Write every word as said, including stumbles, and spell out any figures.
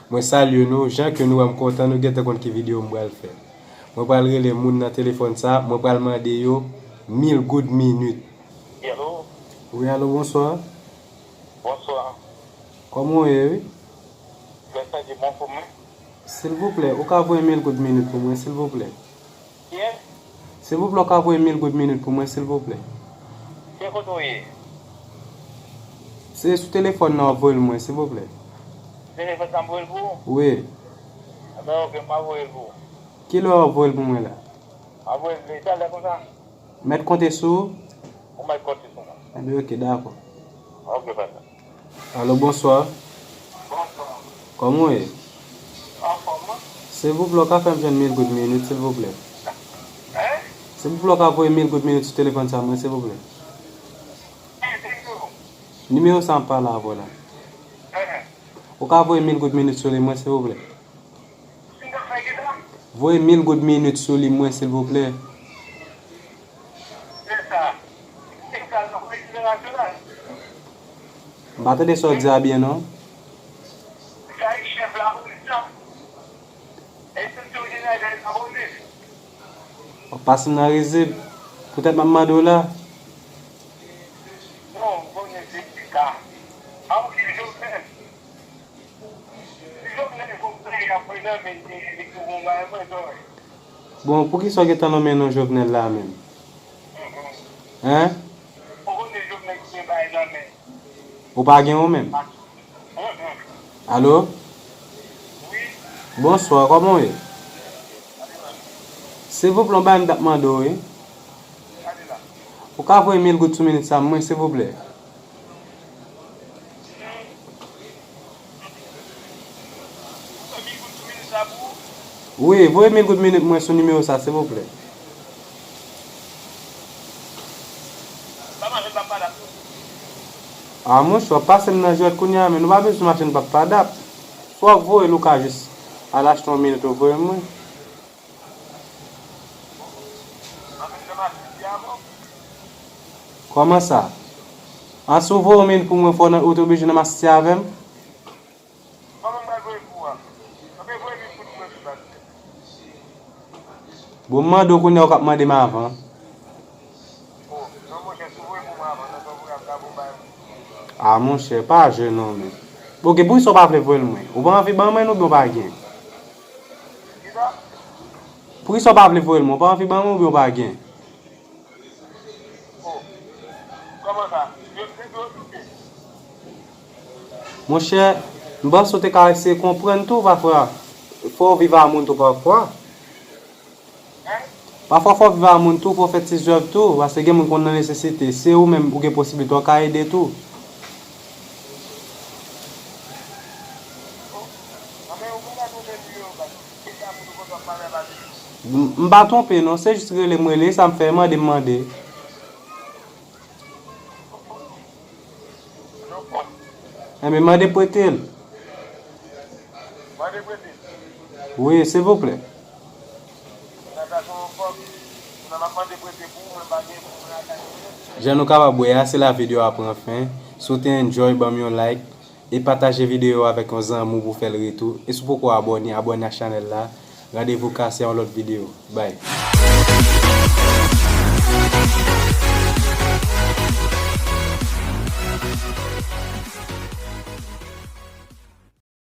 Mwen salye nou, jan ke nou wè m kontan, nou gentan konn ki videyo m pral fè. Mwen pral rele moun nan telefòn sa, mwen pral mande yo mil goud minit. Wi, alo? Wi, alo, bonswa. Bonswa. Kòman w ye, wi? Mwen santi m anfòm, wi. Silvouplè, ou ka voye mil goud minit pou mwen, silvouplè? Kiyès? Silvouplè, ou ka voye mil goud minit pou mwen, silvouplè? Se kote w ye? Se sou telefòn nan w ap voye l mwen, silvouplè. Telefòn sa m voye l pou ou? Wi. Enben, oke, m ap voye l pou ou. Kilè w ap voye l pou mwen la? M ap voye l talè konsa. Mèt konte sou ou? Ou mèt konte sou mwen. Enben, oke, dakò. Oke, papa. Alo, bonswa. Bonswa. Kòman w ye? Anfòm, wi. Silvouplè, w ka fè m jwenn mil goud minit, silvouplè? Hein? Silvouplè, w ka voye mil goud minit sou telefòn sa mwen, silvouplè? Ki nimewo? Nimewo sa m pale avè w la. Hein? Ou ka voye mil goud minit sou li mwen, silvouplè? Voye mil goud minit sou li mwen, silvouplè. M pa tande sa w di a byen, non. W ap pase m nan rizib. Poutèt m ap mande w la. Non, m konnen se pita. A w ki Jovnèl? Bon, poukisa w gentan nonmen non Jovnèl la menm? Hein? Ou pa gen ou menm? Alo? Bonswa, kòman w ye? Silvouplè, yon bagay m t ap mande w, wi. Ou ka voye mil goud sou minit sa mwen, silvouplè? Wi, voye mil goud minit mwen sou nimewo sa, silvouplè. A, monchè, w ap pase m nan jwèt kounye a, men nou pa bezwen machin pap padap. Si w ap voye l, ou ka jis al achte yon minit ou voye mwen. Kòman sa? An, si w voye yon minit pou mwen, fò w nan, ou te oblije nan masisi avè m? Bon, m mande w kounye a, ou k ap mande m avan. A, monchè, pa jwe non, men. Oke, poukisa w pa vle voye l mwen? Ou pa anvi ban mwen l oubyen w pa gen? Poukisa w pa vle voye l mwen? Ou pa anvi ban mwen oubyen w pa gen? Monchè, m panse w te ka eseye konprann tou pafwa. Fò w viv a moun tou pafwa. Pafwa fò w viv a moun tou, fò w fè ti zèv tou, paske gen moun k konn nan nesesite. Se ou menm ou gen posiblite, w ka ede tou. M, m pa twonpe non, se jis rele m rele, e sa m fè, mande m mande. Enben, mande prete l. Wi, silvouplè. Jan nou kapab wè a, se la videyo a pran fen. Si w te enjoy, ban m yon like. E pataje videyo a avèk yon zanmi w pou fè l ri tou. E si w poko abòne, abòne ak chanèl la. Randevou kase a yon lòt videyo. Bye.